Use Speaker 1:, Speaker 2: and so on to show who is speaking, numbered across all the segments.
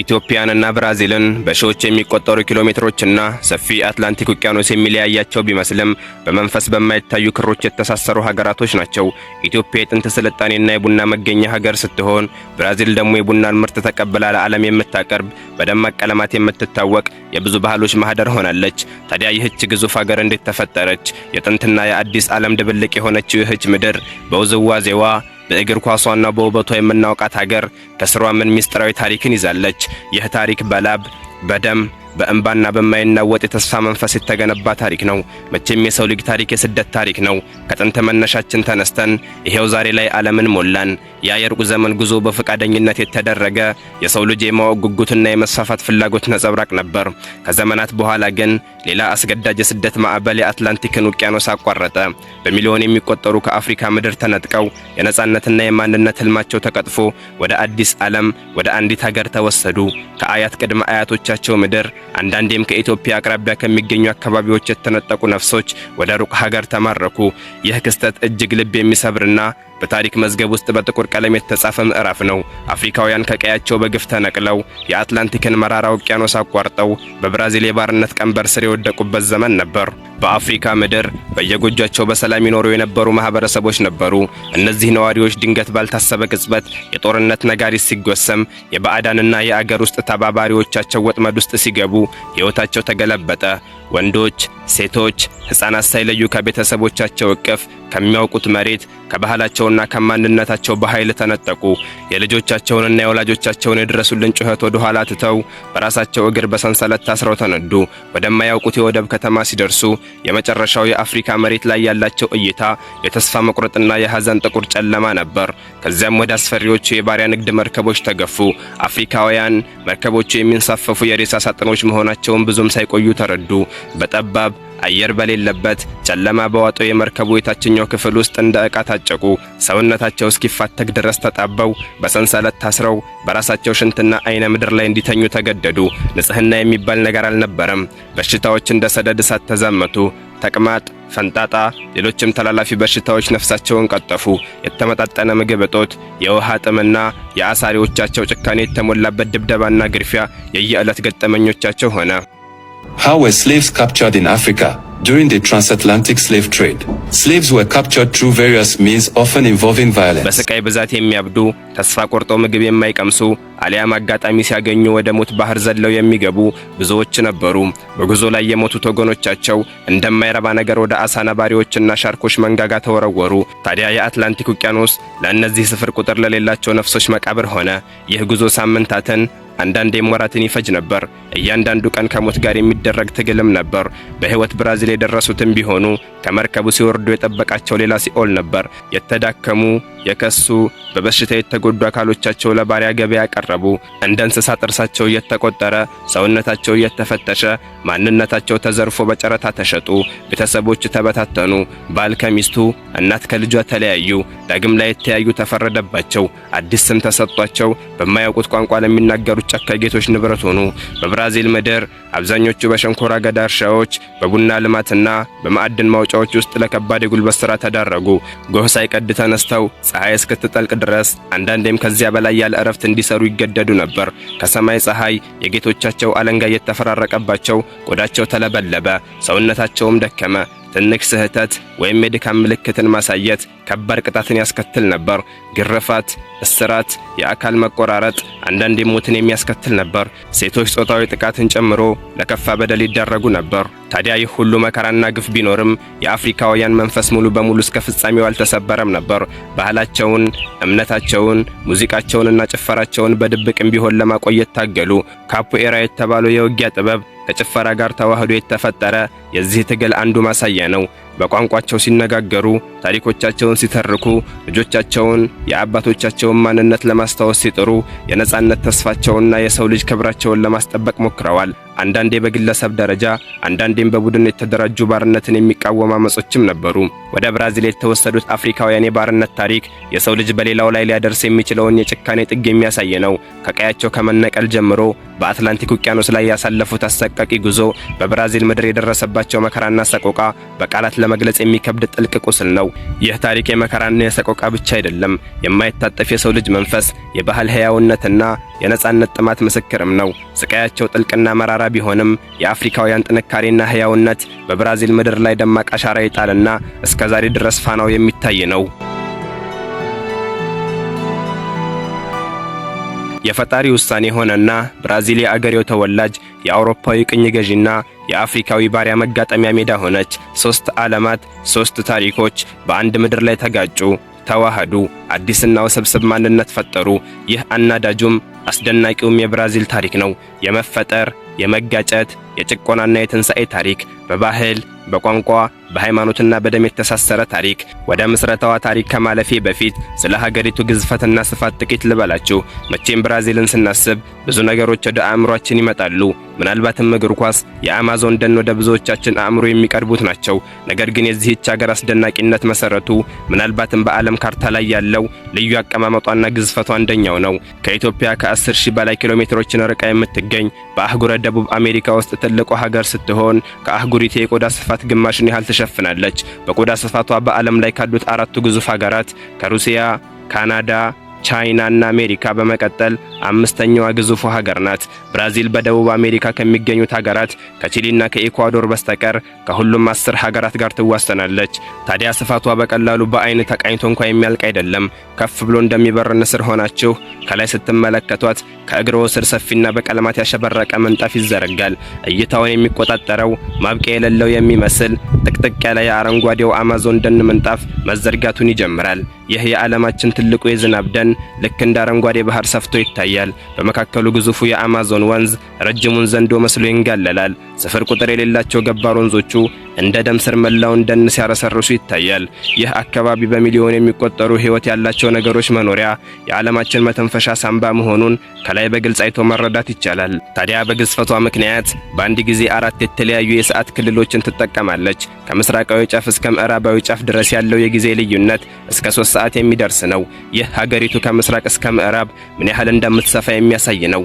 Speaker 1: ኢትዮጵያንና ብራዚልን በሺዎች የሚቆጠሩ ኪሎ ሜትሮችና ሰፊ አትላንቲክ ውቅያኖስ የሚለያያቸው ቢመስልም በመንፈስ በማይታዩ ክሮች የተሳሰሩ ሀገራቶች ናቸው። ኢትዮጵያ የጥንት ስልጣኔና የቡና መገኛ ሀገር ስትሆን፣ ብራዚል ደግሞ የቡናን ምርት ተቀብላ ለዓለም የምታቀርብ፣ በደማቅ ቀለማት የምትታወቅ የብዙ ባህሎች ማህደር ሆናለች። ታዲያ ይህች ግዙፍ ሀገር እንዴት ተፈጠረች? የጥንትና የአዲስ ዓለም ድብልቅ የሆነችው ይህች ምድር፣ በውዝዋዜዋ፣ በእግር ኳሷና በውበቷ የምናውቃት ሀገር ከስሯ ምን ምስጢራዊ ታሪክን ይዛለች? ይህ ታሪክ በላብ፣ በደም፣ በእንባና በማይናወጥ የተስፋ መንፈስ የተገነባ ታሪክ ነው። መቼም የሰው ልጅ ታሪክ የስደት ታሪክ ነው። ከጥንት መነሻችን ተነስተን ይሄው ዛሬ ላይ ዓለምን ሞላን። ያ የሩቅ ዘመን ጉዞ በፈቃደኝነት የተደረገ የሰው ልጅ የማወቅ ጉጉትና የመስፋፋት ፍላጎት ነጸብራቅ ነበር። ከዘመናት በኋላ ግን ሌላ አስገዳጅ የስደት ማዕበል የአትላንቲክን ውቅያኖስ አቋረጠ። በሚሊዮን የሚቆጠሩ ከአፍሪካ ምድር ተነጥቀው የነጻነትና የማንነት ህልማቸው ተቀጥፎ ወደ አዲስ ዓለም፣ ወደ አንዲት ሀገር ተወሰዱ። ከአያት ቅድመ አያቶቻቸው ምድር፣ አንዳንዴም ከኢትዮጵያ አቅራቢያ ከሚገኙ አካባቢዎች የተነጠቁ ነፍሶች ወደ ሩቅ ሀገር ተማረኩ። ይህ ክስተት እጅግ ልብ የሚሰብርና በታሪክ መዝገብ ውስጥ በጥቁር ቀለም የተጻፈ ምዕራፍ ነው። አፍሪካውያን ከቀያቸው በግፍ ተነቅለው የአትላንቲክን መራራ ውቅያኖስ አቋርጠው በብራዚል የባርነት ቀንበር ስር የወደቁበት ዘመን ነበር። በአፍሪካ ምድር በየጎጇቸው በሰላም ይኖሩ የነበሩ ማህበረሰቦች ነበሩ። እነዚህ ነዋሪዎች ድንገት ባልታሰበ ቅጽበት የጦርነት ነጋሪት ሲጎሰም፣ የባዕዳንና የአገር ውስጥ ተባባሪዎቻቸው ወጥመድ ውስጥ ሲገቡ ሕይወታቸው ተገለበጠ። ወንዶች፣ ሴቶች፣ ሕፃናት ሳይለዩ ከቤተሰቦቻቸው እቅፍ፣ ከሚያውቁት መሬት፣ ከባህላቸውና ከማንነታቸው በኃይል ተነጠቁ። የልጆቻቸውንና የወላጆቻቸውን የድረሱልን ጩኸት ወደ ኋላ ትተው በራሳቸው እግር በሰንሰለት ታስረው ተነዱ። ወደማያውቁት የወደብ ከተማ ሲደርሱ የመጨረሻው የአፍሪካ መሬት ላይ ያላቸው እይታ የተስፋ መቁረጥና የሐዘን ጥቁር ጨለማ ነበር። ከዚያም ወደ አስፈሪዎቹ የባሪያ ንግድ መርከቦች ተገፉ። አፍሪካውያን መርከቦቹ የሚንሳፈፉ የሬሳ ሳጥኖች መሆናቸውን ብዙም ሳይቆዩ ተረዱ። በጠባብ፣ አየር በሌለበት፣ ጨለማ በዋጠው የመርከቡ የታችኛው ክፍል ውስጥ እንደ ዕቃ ታጨቁ። ሰውነታቸው እስኪፋተግ ድረስ ተጣበው፣ በሰንሰለት ታስረው በራሳቸው ሽንትና አይነ ምድር ላይ እንዲተኙ ተገደዱ። ንጽህና የሚባል ነገር አልነበረም። በሽታዎች እንደ ሰደድ እሳት ተዛመቱ። ተቅማጥ፣ ፈንጣጣ፣ ሌሎችም ተላላፊ በሽታዎች ነፍሳቸውን ቀጠፉ። የተመጣጠነ ምግብ እጦት፣ የውሃ ጥምና የአሳሪዎቻቸው ጭካኔ የተሞላበት ድብደባና ግርፊያ የየዕለት ገጠመኞቻቸው ሆነ።
Speaker 2: How were slaves captured in Africa during the transatlantic slave trade? Slaves were captured through various means, often involving violence.
Speaker 1: በስቃይ ብዛት የሚያብዱ፣ ተስፋ ቆርጠው ምግብ የማይቀምሱ፣ አሊያም አጋጣሚ ሲያገኙ ወደ ሞት ባህር ዘለው የሚገቡ ብዙዎች ነበሩ። በጉዞ ላይ የሞቱት ወገኖቻቸው እንደማይረባ ነገር ወደ አሳ ነባሪዎችና ሻርኮች መንጋጋ ተወረወሩ። ታዲያ የአትላንቲክ ውቅያኖስ ለእነዚህ ስፍር ቁጥር ለሌላቸው ነፍሶች መቃብር ሆነ። ይህ ጉዞ ሳምንታትን፣ አንዳንዴም ወራትን ይፈጅ ነበር። እያንዳንዱ ቀን ከሞት ጋር የሚደረግ ትግልም ነበር። በሕይወት ብራዚል የደረሱትም ቢሆኑ ከመርከቡ ሲወርዱ የጠበቃቸው ሌላ ሲኦል ነበር። የተዳከሙ፣ የከሱ፣ በበሽታ የተጎዱ አካሎቻቸው ለባሪያ ገበያ ቀረቡ። እንደ እንስሳ ጥርሳቸው እየተቆጠረ፣ ሰውነታቸው እየተፈተሸ፣ ማንነታቸው ተዘርፎ በጨረታ ተሸጡ። ቤተሰቦች ተበታተኑ። ባል ከሚስቱ፣ እናት ከልጇ ተለያዩ። ዳግም ላይተያዩ ተፈረደባቸው። አዲስ ስም ተሰጥቷቸው በማያውቁት ቋንቋ ለሚናገሩት ጨካኝ ጌቶች ንብረት ሆኑ። በብራዚል ምድር አብዛኞቹ በሸንኮራ አገዳ እርሻዎች፣ በቡና ልማትና በማዕድን ማውጫዎች ውስጥ ለከባድ የጉልበት ሥራ ተዳረጉ። ጎህ ሳይቀድ ተነስተው ፀሐይ እስክትጠልቅ ድረስ፣ አንዳንዴም ከዚያ በላይ ያለ እረፍት እንዲሰሩ ይገደዱ ነበር። ከሰማይ ፀሐይ የጌቶቻቸው አለንጋ እየተፈራረቀባቸው ቆዳቸው ተለበለበ፣ ሰውነታቸውም ደከመ። ትንሽ ስህተት ወይም የድካም ምልክትን ማሳየት ከባድ ቅጣትን ያስከትል ነበር። ግርፋት፣ እስራት፣ የአካል መቆራረጥ፣ አንዳንዴም ሞትን የሚያስከትል ነበር። ሴቶች ጾታዊ ጥቃትን ጨምሮ ለከፋ በደል ይዳረጉ ነበር። ታዲያ ይህ ሁሉ መከራና ግፍ ቢኖርም የአፍሪካውያን መንፈስ ሙሉ በሙሉ እስከ ፍጻሜው አልተሰበረም ነበር። ባህላቸውን፣ እምነታቸውን፣ ሙዚቃቸውንና ጭፈራቸውን በድብቅም ቢሆን ለማቆየት ታገሉ። ካፖኤራ የተባለው የውጊያ ጥበብ ከጭፈራ ጋር ተዋህዶ የተፈጠረ የዚህ ትግል አንዱ ማሳያ ነው። በቋንቋቸው ሲነጋገሩ፣ ታሪኮቻቸውን ሲተርኩ፣ ልጆቻቸውን የአባቶቻቸውን ማንነት ለማስታወስ ሲጥሩ የነጻነት ተስፋቸውንና የሰው ልጅ ክብራቸውን ለማስጠበቅ ሞክረዋል። አንዳንዴ በግለሰብ ደረጃ፣ አንዳንዴም በቡድን የተደራጁ ባርነትን የሚቃወሙ አመጾችም ነበሩ። ወደ ብራዚል የተወሰዱት አፍሪካውያን የባርነት ታሪክ የሰው ልጅ በሌላው ላይ ሊያደርስ የሚችለውን የጭካኔ ጥግ የሚያሳይ ነው። ከቀያቸው ከመነቀል ጀምሮ በአትላንቲክ ውቅያኖስ ላይ ያሳለፉት አሰቃቂ ጉዞ፣ በብራዚል ምድር የደረሰባቸው መከራና ሰቆቃ በቃላት ለመግለጽ የሚከብድ ጥልቅ ቁስል ነው። ይህ ታሪክ የመከራና የሰቆቃ ብቻ አይደለም። የማይታጠፍ የሰው ልጅ መንፈስ፣ የባህል ሕያውነትና የነጻነት ጥማት ምስክርም ነው። ስቃያቸው ጥልቅና መራራ ቢሆንም የአፍሪካውያን ጥንካሬና ሕያውነት በብራዚል ምድር ላይ ደማቅ አሻራ ይጣልና እስከ ዛሬ ድረስ ፋናው የሚታይ ነው። የፈጣሪ ውሳኔ ሆነና ብራዚል የአገሬው ተወላጅ የአውሮፓዊ ቅኝ ገዢና የአፍሪካዊ ባሪያ መጋጠሚያ ሜዳ ሆነች። ሶስት ዓለማት፣ ሶስት ታሪኮች በአንድ ምድር ላይ ተጋጩ፣ ተዋሃዱ፣ አዲስና ውስብስብ ማንነት ፈጠሩ። ይህ አናዳጁም አስደናቂውም የብራዚል ታሪክ ነው። የመፈጠር፣ የመጋጨት፣ የጭቆናና የትንሣኤ ታሪክ፣ በባህል፣ በቋንቋ፣ በሃይማኖትና በደም የተሳሰረ ታሪክ። ወደ ምስረታዋ ታሪክ ከማለፌ በፊት ስለ ሀገሪቱ ግዝፈትና ስፋት ጥቂት ልበላችሁ። መቼም ብራዚልን ስናስብ ብዙ ነገሮች ወደ አእምሯችን ይመጣሉ። ምናልባትም እግር ኳስ፣ የአማዞን ደን ወደ ብዙዎቻችን አእምሮ የሚቀርቡት ናቸው። ነገር ግን የዚህች ሀገር አስደናቂነት መሰረቱ ምናልባትም በዓለም ካርታ ላይ ያለው ልዩ አቀማመጧና ግዝፈቷ አንደኛው ነው። ከኢትዮጵያ ከ10,000 በላይ ኪሎ ሜትሮችን ርቃ የምትገኝ በአህጉረ ደቡብ አሜሪካ ውስጥ ትልቋ ሀገር ስትሆን ከአህጉሪቱ የቆዳ ስፋት ግማሽን ያህል ትሸፍናለች። በቆዳ ስፋቷ በዓለም ላይ ካሉት አራቱ ግዙፍ ሀገራት ከሩሲያ፣ ካናዳ፣ ቻይና እና አሜሪካ በመቀጠል አምስተኛዋ ግዙፉ ሀገር ናት። ብራዚል በደቡብ አሜሪካ ከሚገኙት ሀገራት ከቺሊና ከኢኳዶር በስተቀር ከሁሉም 10 ሀገራት ጋር ትዋሰናለች። ታዲያ ስፋቷ በቀላሉ በአይን ተቃኝቶ እንኳ የሚያልቅ አይደለም። ከፍ ብሎ እንደሚበር ንስር ሆናችሁ ከላይ ስትመለከቷት ከእግሮ ስር ሰፊና በቀለማት ያሸበረቀ ምንጣፍ ይዘረጋል። እይታውን የሚቆጣጠረው ማብቂያ የሌለው የሚመስል ጥቅጥቅ ያለ የአረንጓዴው አማዞን ደን ምንጣፍ መዘርጋቱን ይጀምራል። ይህ የዓለማችን ትልቁ የዝናብ ደን ልክ እንደ አረንጓዴ ባህር ሰፍቶ ይታያል። በመካከሉ ግዙፉ የአማዞን ወንዝ ረጅሙን ዘንዶ መስሎ ይንጋለላል። ስፍር ቁጥር የሌላቸው ገባር ወንዞቹ እንደ ደም ስር መላውን ደን ሲያረሰርሱ ይታያል። ይህ አካባቢ በሚሊዮን የሚቆጠሩ ሕይወት ያላቸው ነገሮች መኖሪያ፣ የዓለማችን መተንፈሻ ሳንባ መሆኑን ከላይ በግልጽ አይቶ መረዳት ይቻላል። ታዲያ በግዝፈቷ ምክንያት በአንድ ጊዜ አራት የተለያዩ የሰዓት ክልሎችን ትጠቀማለች። ከምስራቃዊ ጫፍ እስከ ምዕራባዊ ጫፍ ድረስ ያለው የጊዜ ልዩነት እስከ 3 ሰዓት የሚደርስ ነው። ይህ ሀገሪቱ ከምስራቅ እስከ ምዕራብ ምን ያህል እንደምትሰፋ የሚያሳይ ነው።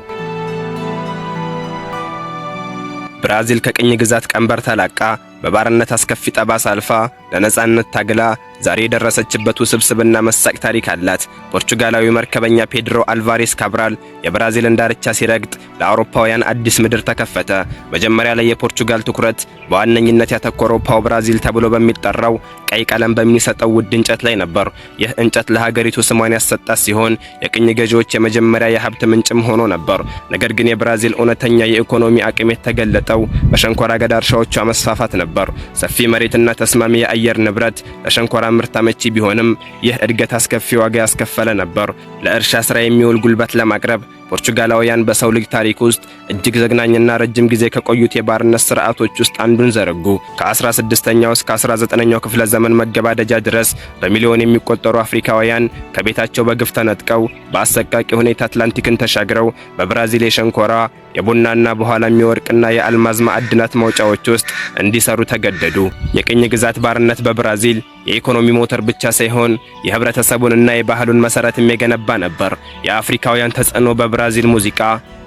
Speaker 1: ብራዚል ከቅኝ ግዛት ቀንበር ተላቃ፣ በባርነት አስከፊ ጠባሳ አልፋ፣ ለነጻነት ታግላ ዛሬ የደረሰችበት ውስብስብና መሳጭ ታሪክ አላት። ፖርቹጋላዊ መርከበኛ ፔድሮ አልቫሬስ ካብራል የብራዚልን ዳርቻ ሲረግጥ ለአውሮፓውያን አዲስ ምድር ተከፈተ። መጀመሪያ ላይ የፖርቹጋል ትኩረት በዋነኝነት ያተኮረው ፓው ብራዚል ተብሎ በሚጠራው ቀይ ቀለም በሚሰጠው ውድ እንጨት ላይ ነበር። ይህ እንጨት ለሀገሪቱ ስሟን ያሰጣት ሲሆን የቅኝ ገዢዎች የመጀመሪያ የሀብት ምንጭም ሆኖ ነበር። ነገር ግን የብራዚል እውነተኛ የኢኮኖሚ አቅም የተገለጠው በሸንኮራ አገዳ እርሻዎቿ መስፋፋት ነበር። ሰፊ መሬትና ተስማሚ የአየር ንብረት ለሸንኮራ ምርት አመቺ ቢሆንም ይህ እድገት አስከፊ ዋጋ ያስከፈለ ነበር። ለእርሻ ስራ የሚውል ጉልበት ለማቅረብ ፖርቹጋላውያን በሰው ልጅ ታሪክ ውስጥ እጅግ ዘግናኝና ረጅም ጊዜ ከቆዩት የባርነት ስርዓቶች ውስጥ አንዱን ዘረጉ። ከ16ኛው እስከ 19ኛው ክፍለ ዘመን መገባደጃ ድረስ በሚሊዮን የሚቆጠሩ አፍሪካውያን ከቤታቸው በግፍ ተነጥቀው በአሰቃቂ ሁኔታ አትላንቲክን ተሻግረው በብራዚል የሸንኮራ፣ የቡናና በኋላም የወርቅና የአልማዝ ማዕድናት ማውጫዎች ውስጥ እንዲሰሩ ተገደዱ። የቅኝ ግዛት ባርነት በብራዚል የኢኮኖሚ ሞተር ብቻ ሳይሆን የህብረተሰቡንና የባህሉን መሰረትም የገነባ ነበር። የአፍሪካውያን ተጽዕኖ በብራዚል ሙዚቃ፣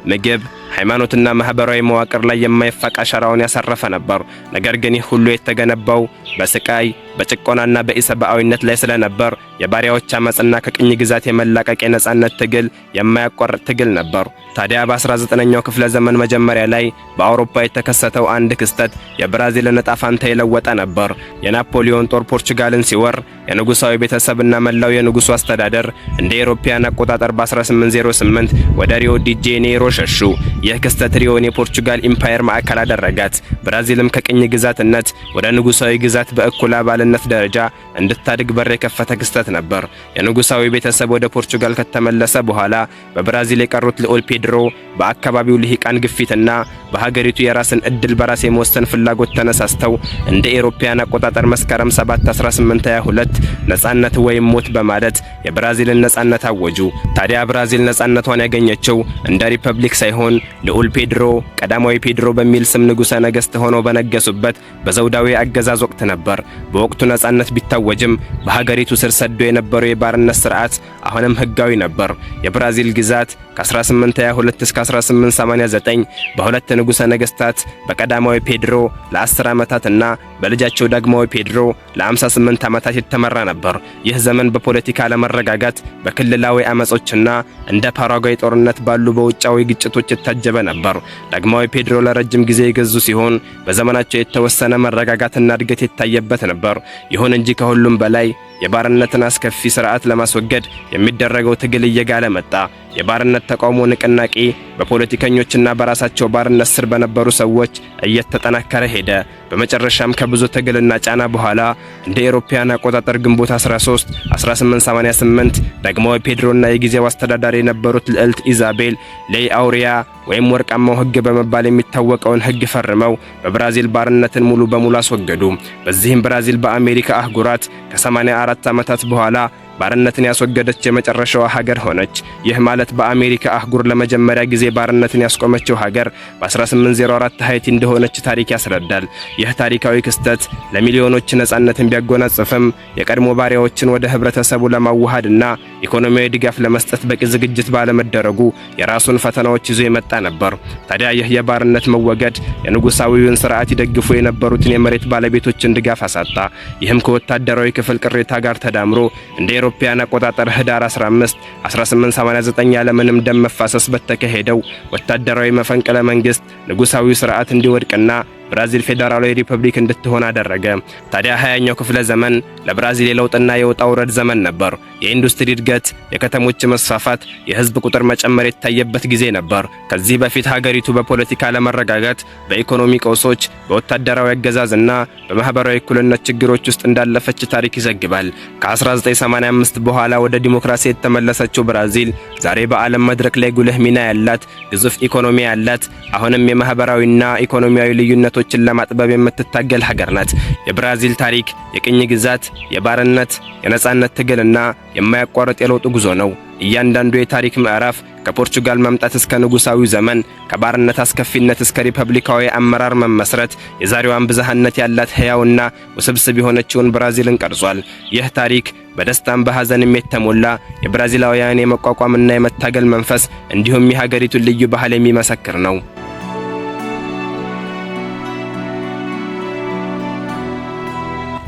Speaker 1: ምግብ፣ ሃይማኖትና ማህበራዊ መዋቅር ላይ የማይፋቅ አሻራውን ያሳረፈ ነበር። ነገር ግን ይህ ሁሉ የተገነባው በስቃይ፣ በጭቆናና በኢሰብአዊነት ላይ ስለነበር የባሪያዎች አመጽና ከቅኝ ግዛት የመላቀቅ የነጻነት ትግል የማያቋርጥ ትግል ነበር። ታዲያ በ19ኛው ክፍለ ዘመን መጀመሪያ ላይ በአውሮፓ የተከሰተው አንድ ክስተት የብራዚልን ዕጣ ፋንታ የለወጠ ነበር። የናፖሊዮን ጦር ፖርቹጋልን ሲወር የንጉሳዊ ቤተሰብና መላው የንጉሱ አስተዳደር እንደ አውሮፓውያን አቆጣጠር በ1808 ወደ ሪዮ ዲ ጄኔሮ ሸሹ። ይህ ክስተት ሪዮን የፖርቹጋል ኢምፓየር ማዕከል አደረጋት። ብራዚልም ከቅኝ ግዛትነት ወደ ንጉሳዊ ግዛት በእኩል አባልነት ደረጃ እንድታድግ በር የከፈተ ክስተት ነበር። የንጉሳዊ ቤተሰብ ወደ ፖርቹጋል ከተመለሰ በኋላ በብራዚል የቀሩት ልዑል ፔድሮ በአካባቢው ልሂቃን ግፊትና በሀገሪቱ የራስን እድል በራስ የመወሰን ፍላጎት ተነሳስተው እንደ ኤሮፓያን አቆጣጠር መስከረም 7 1822 ነጻነት ወይም ሞት በማለት የብራዚልን ነጻነት አወጁ። ታዲያ ብራዚል ነጻነቷን ያገኘችው እንደ ሪፐብሊክ ሳይሆን ልዑል ፔድሮ ቀዳማዊ ፔድሮ በሚል ስም ንጉሠ ነገሥት ሆነው በነገሱበት በዘውዳዊ አገዛዝ ወቅት ነበር። በወቅቱ ነጻነት ቢታወጅም በሀገሪቱ ስር ሰዶ የነበረው የባርነት ስርዓት አሁንም ህጋዊ ነበር። የብራዚል ግዛት ከ1822 እስከ 1889 በሁለት ንጉሠ ነገሥታት በቀዳማዊ ፔድሮ ለ10 ዓመታትና በልጃቸው ዳግማዊ ፔድሮ ለ58 ዓመታት የተመራ ነበር። ይህ ዘመን በፖለቲካ አለመረጋጋት፣ በክልላዊ አመጾችና እንደ ፓራጓይ ጦርነት ባሉ በውጫዊ ግጭቶች የታጀበ ነበር። ዳግማዊ ፔድሮ ለረጅም ጊዜ የገዙ ሲሆን በዘመናቸው የተወሰነ መረጋጋትና እድገት የታየበት ነበር። ይሁን እንጂ ከሁሉም በላይ የባርነትን አስከፊ ስርዓት ለማስወገድ የሚደረገው ትግል እየጋለ መጣ። የባርነት ተቃውሞ ንቅናቄ በፖለቲከኞችና በራሳቸው ባርነት ስር በነበሩ ሰዎች እየተጠናከረ ሄደ። በመጨረሻም ከብዙ ትግልና ጫና በኋላ እንደ አውሮፓውያን አቆጣጠር ግንቦት 13 1888 ዳግማዊ ፔድሮና የጊዜው አስተዳዳሪ የነበሩት ልዕልት ኢዛቤል Lei Áurea ወይም ወርቃማው ሕግ በመባል የሚታወቀውን ሕግ ፈርመው በብራዚል ባርነትን ሙሉ በሙሉ አስወገዱ። በዚህም ብራዚል በአሜሪካ አህጉራት ከ84 ዓመታት በኋላ ባርነትን ያስወገደች የመጨረሻዋ ሀገር ሆነች። ይህ ማለት በአሜሪካ አህጉር ለመጀመሪያ ጊዜ ባርነትን ያስቆመችው ሀገር በ1804 ሃይቲ እንደሆነች ታሪክ ያስረዳል። ይህ ታሪካዊ ክስተት ለሚሊዮኖች ነጻነትን ቢያጎናጽፍም የቀድሞ ባሪያዎችን ወደ ህብረተሰቡ ለማዋሃድና ኢኮኖሚያዊ ድጋፍ ለመስጠት በቂ ዝግጅት ባለመደረጉ የራሱን ፈተናዎች ይዞ የመጣ ነበር። ታዲያ ይህ የባርነት መወገድ የንጉሳዊውን ስርዓት ይደግፉ የነበሩትን የመሬት ባለቤቶችን ድጋፍ አሳጣ። ይህም ከወታደራዊ ክፍል ቅሬታ ጋር ተዳምሮ እንደ አውሮፓውያን አቆጣጠር ህዳር 15 1889 ያለምንም ደም መፋሰስ በተካሄደው ወታደራዊ መፈንቅለ መንግስት ንጉሳዊው ስርዓት እንዲወድቅና ብራዚል ፌዴራላዊ ሪፐብሊክ እንድትሆን አደረገ። ታዲያ 20ኛው ክፍለ ዘመን ለብራዚል የለውጥና የውጣ ውረድ ዘመን ነበር። የኢንዱስትሪ እድገት፣ የከተሞች መስፋፋት፣ የህዝብ ቁጥር መጨመር የታየበት ጊዜ ነበር። ከዚህ በፊት ሀገሪቱ በፖለቲካ አለመረጋጋት፣ በኢኮኖሚ ቀውሶች፣ በወታደራዊ አገዛዝና በማህበራዊ እኩልነት ችግሮች ውስጥ እንዳለፈች ታሪክ ይዘግባል። ከ1985 በኋላ ወደ ዲሞክራሲ የተመለሰችው ብራዚል ዛሬ በዓለም መድረክ ላይ ጉልህ ሚና ያላት፣ ግዙፍ ኢኮኖሚ ያላት፣ አሁንም የማህበራዊና ኢኮኖሚያዊ ልዩነቶችን ለማጥበብ የምትታገል ሀገር ናት። የብራዚል ታሪክ የቅኝ ግዛት፣ የባርነት፣ የነጻነት ትግልና የማያቋርጥ የለውጥ ጉዞ ነው። እያንዳንዱ የታሪክ ምዕራፍ ከፖርቹጋል መምጣት እስከ ንጉሳዊ ዘመን፣ ከባርነት አስከፊነት እስከ ሪፐብሊካዊ አመራር መመስረት የዛሬዋን ብዝሃነት ያላት ሕያውና ውስብስብ የሆነችውን ብራዚልን ቀርጿል። ይህ ታሪክ በደስታም በሐዘንም የተሞላ የብራዚላውያን የመቋቋምና የመታገል መንፈስ እንዲሁም የሀገሪቱን ልዩ ባህል የሚመሰክር ነው።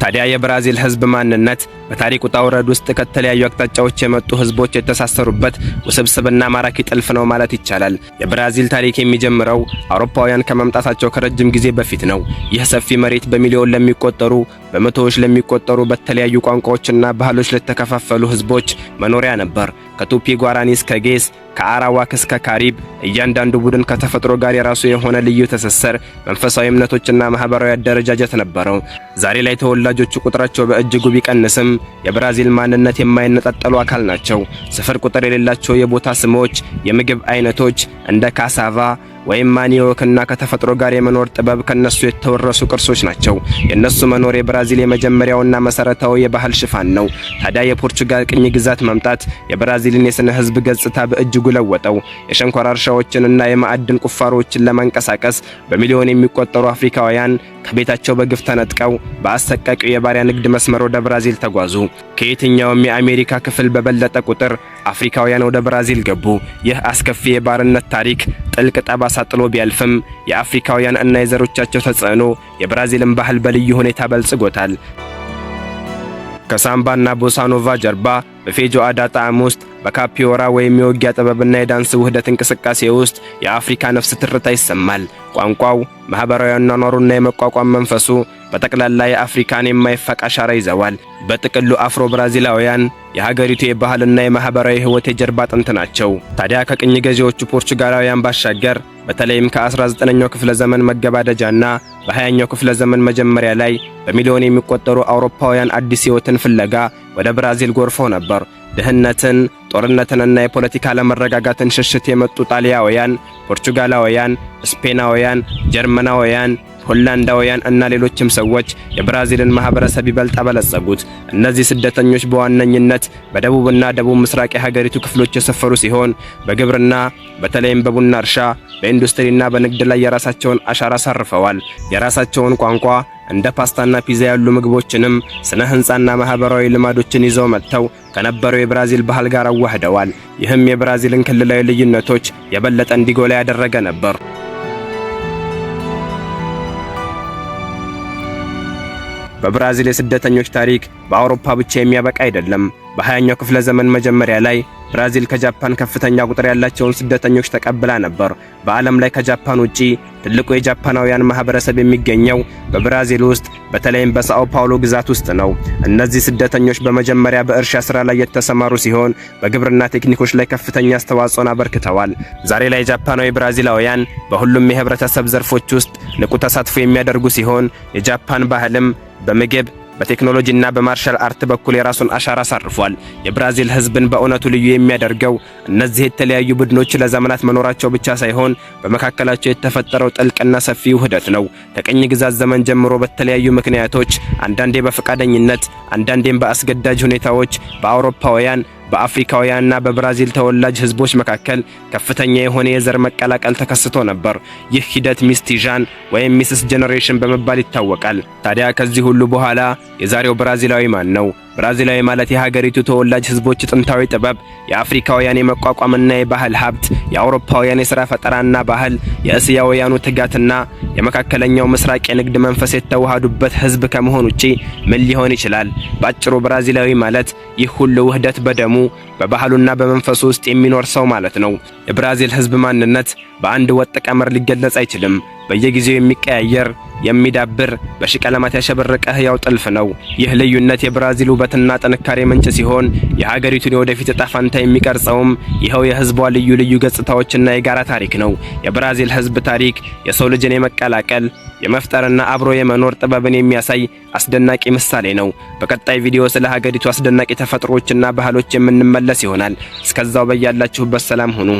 Speaker 1: ታዲያ የብራዚል ሕዝብ ማንነት በታሪክ ውጣ ውረድ ውስጥ ከተለያዩ አቅጣጫዎች የመጡ ሕዝቦች የተሳሰሩበት ውስብስብና ማራኪ ጥልፍ ነው ማለት ይቻላል። የብራዚል ታሪክ የሚጀምረው አውሮፓውያን ከመምጣታቸው ከረጅም ጊዜ በፊት ነው። ይህ ሰፊ መሬት በሚሊዮን ለሚቆጠሩ፣ በመቶዎች ለሚቆጠሩ በተለያዩ ቋንቋዎችና ባህሎች ለተከፋፈሉ ሕዝቦች መኖሪያ ነበር። ከቱፒ ጓራኒ እስከ ጌስ፣ ከአራዋክ እስከ ካሪብ እያንዳንዱ ቡድን ከተፈጥሮ ጋር የራሱ የሆነ ልዩ ትስስር፣ መንፈሳዊ እምነቶችና ማህበራዊ አደረጃጀት ነበረው። ዛሬ ላይ ተወላጆቹ ቁጥራቸው በእጅጉ ቢቀንስም የብራዚል ማንነት የማይነጣጠሉ አካል ናቸው። ስፍር ቁጥር የሌላቸው የቦታ ስሞች፣ የምግብ አይነቶች እንደ ካሳቫ ወይም ማኒዮክና ከተፈጥሮ ጋር የመኖር ጥበብ ከነሱ የተወረሱ ቅርሶች ናቸው። የነሱ መኖር የብራዚል የመጀመሪያውና መሰረታዊ የባህል ሽፋን ነው። ታዲያ የፖርቹጋል ቅኝ ግዛት መምጣት የብራዚልን የስነ ህዝብ ገጽታ በእጅጉ ለወጠው። የሸንኮራ እርሻዎችንና የማዕድን ቁፋሮዎችን ለማንቀሳቀስ በሚሊዮን የሚቆጠሩ አፍሪካውያን ከቤታቸው በግፍ ተነጥቀው በአሰቃቂው የባሪያ ንግድ መስመር ወደ ብራዚል ተጓዙ። ከየትኛውም የአሜሪካ ክፍል በበለጠ ቁጥር አፍሪካውያን ወደ ብራዚል ገቡ። ይህ አስከፊ የባርነት ታሪክ ጥልቅ ጠባሳ ጥሎ ቢያልፍም የአፍሪካውያን እና የዘሮቻቸው ተጽዕኖ የብራዚልን ባህል በልዩ ሁኔታ በልጽጎታል። ከሳምባና ቦሳኖቫ ጀርባ፣ በፌጆአዳ ጣዕም ውስጥ፣ በካፒዮራ ወይም የውጊያ ጥበብና የዳንስ ውህደት እንቅስቃሴ ውስጥ የአፍሪካ ነፍስ ትርታ ይሰማል። ቋንቋው፣ ማኅበራዊ አኗኗሩና የመቋቋም መንፈሱ በጠቅላላ የአፍሪካን የማይፋቅ አሻራ ይዘዋል። በጥቅሉ አፍሮ ብራዚላውያን የሀገሪቱ የባህልና የማኅበራዊ ሕይወት የጀርባ አጥንት ናቸው። ታዲያ ከቅኝ ገዢዎቹ ፖርቹጋላውያን ባሻገር በተለይም ከ19ኛው ክፍለ ዘመን መገባደጃና በ20ኛው ክፍለ ዘመን መጀመሪያ ላይ በሚሊዮን የሚቆጠሩ አውሮፓውያን አዲስ ሕይወትን ፍለጋ ወደ ብራዚል ጎርፈው ነበር። ድህነትን፣ ጦርነትንና የፖለቲካ አለመረጋጋትን ሽሽት የመጡ ጣሊያውያን፣ ፖርቹጋላውያን፣ ስፔናውያን፣ ጀርመናውያን፣ ሆላንዳውያን እና ሌሎችም ሰዎች የብራዚልን ማህበረሰብ ይበልጥ አበለጸጉት። እነዚህ ስደተኞች በዋነኝነት በደቡብና ደቡብ ምስራቅ የሀገሪቱ ክፍሎች የሰፈሩ ሲሆን በግብርና፣ በተለይም በቡና እርሻ፣ በኢንዱስትሪና በንግድ ላይ የራሳቸውን አሻራ አሳርፈዋል። የራሳቸውን ቋንቋ፣ እንደ ፓስታና ፒዛ ያሉ ምግቦችንም፣ ስነ ህንጻና ማህበራዊ ልማዶችን ይዘው መጥተው ከነበረው የብራዚል ባህል ጋር አዋህደዋል። ይህም የብራዚልን ክልላዊ ልዩነቶች የበለጠ እንዲጎላ ያደረገ ነበር። በብራዚል የስደተኞች ታሪክ በአውሮፓ ብቻ የሚያበቃ አይደለም። በ20ኛው ክፍለ ዘመን መጀመሪያ ላይ ብራዚል ከጃፓን ከፍተኛ ቁጥር ያላቸውን ስደተኞች ተቀብላ ነበር። በዓለም ላይ ከጃፓን ውጪ ትልቁ የጃፓናውያን ማህበረሰብ የሚገኘው በብራዚል ውስጥ፣ በተለይም በሳኦ ፓውሎ ግዛት ውስጥ ነው። እነዚህ ስደተኞች በመጀመሪያ በእርሻ ስራ ላይ የተሰማሩ ሲሆን በግብርና ቴክኒኮች ላይ ከፍተኛ አስተዋጽኦን አበርክተዋል። ዛሬ ላይ ጃፓናዊ ብራዚላውያን በሁሉም የህብረተሰብ ዘርፎች ውስጥ ንቁ ተሳትፎ የሚያደርጉ ሲሆን የጃፓን ባህልም በምግብ፣ በቴክኖሎጂና በ martial art በኩል የራሱን አሻራ አሳርፏል። የብራዚል ሕዝብን በእውነቱ ልዩ የሚያደርገው እነዚህ የተለያዩ ቡድኖች ለዘመናት መኖራቸው ብቻ ሳይሆን በመካከላቸው የተፈጠረው ጥልቅና ሰፊ ውህደት ነው። ከቅኝ ግዛት ዘመን ጀምሮ በተለያዩ ምክንያቶች፣ አንዳንዴ በፈቃደኝነት፣ አንዳንዴም በአስገዳጅ ሁኔታዎች፣ በአውሮፓውያን፣ በአፍሪካውያንና በብራዚል ተወላጅ ህዝቦች መካከል ከፍተኛ የሆነ የዘር መቀላቀል ተከስቶ ነበር። ይህ ሂደት mestizaje ወይም mixed generation በመባል ይታወቃል። ታዲያ ከዚህ ሁሉ በኋላ የዛሬው ብራዚላዊ ማን ነው? ብራዚላዊ ማለት የሀገሪቱ ተወላጅ ህዝቦች ጥንታዊ ጥበብ፣ የአፍሪካውያን የመቋቋምና የባህል ሀብት፣ የአውሮፓውያን የሥራ ፈጠራና ባህል፣ የእስያውያኑ ትጋትና የመካከለኛው ምስራቅ የንግድ መንፈስ የተዋሃዱበት ህዝብ ከመሆን ውጪ ምን ሊሆን ይችላል? ባጭሩ ብራዚላዊ ማለት ይህ ሁሉ ውህደት በደሙ፣ በባህሉና በመንፈሱ ውስጥ የሚኖር ሰው ማለት ነው። የብራዚል ህዝብ ማንነት በአንድ ወጥ ቀመር ሊገለጽ አይችልም። በየጊዜው የሚቀያየር፣ የሚዳብር፣ በሺ ቀለማት ያሸበረቀ ህያው ጥልፍ ነው። ይህ ልዩነት የብራዚል ውበትና ጥንካሬ ምንጭ ሲሆን የሀገሪቱን የወደፊት እጣ ፈንታ የሚቀርጸውም ይኸው የህዝቧ ልዩ ልዩ ገጽታዎችና የጋራ ታሪክ ነው። የብራዚል ህዝብ ታሪክ የሰው ልጅን የመቀላቀል፣ የመፍጠርና አብሮ የመኖር ጥበብን የሚያሳይ አስደናቂ ምሳሌ ነው። በቀጣይ ቪዲዮ ስለ ሀገሪቱ አስደናቂ ተፈጥሮዎችና ባህሎች የምንመለስ ይሆናል። እስከዛው በያላችሁበት ሰላም ሁኑ።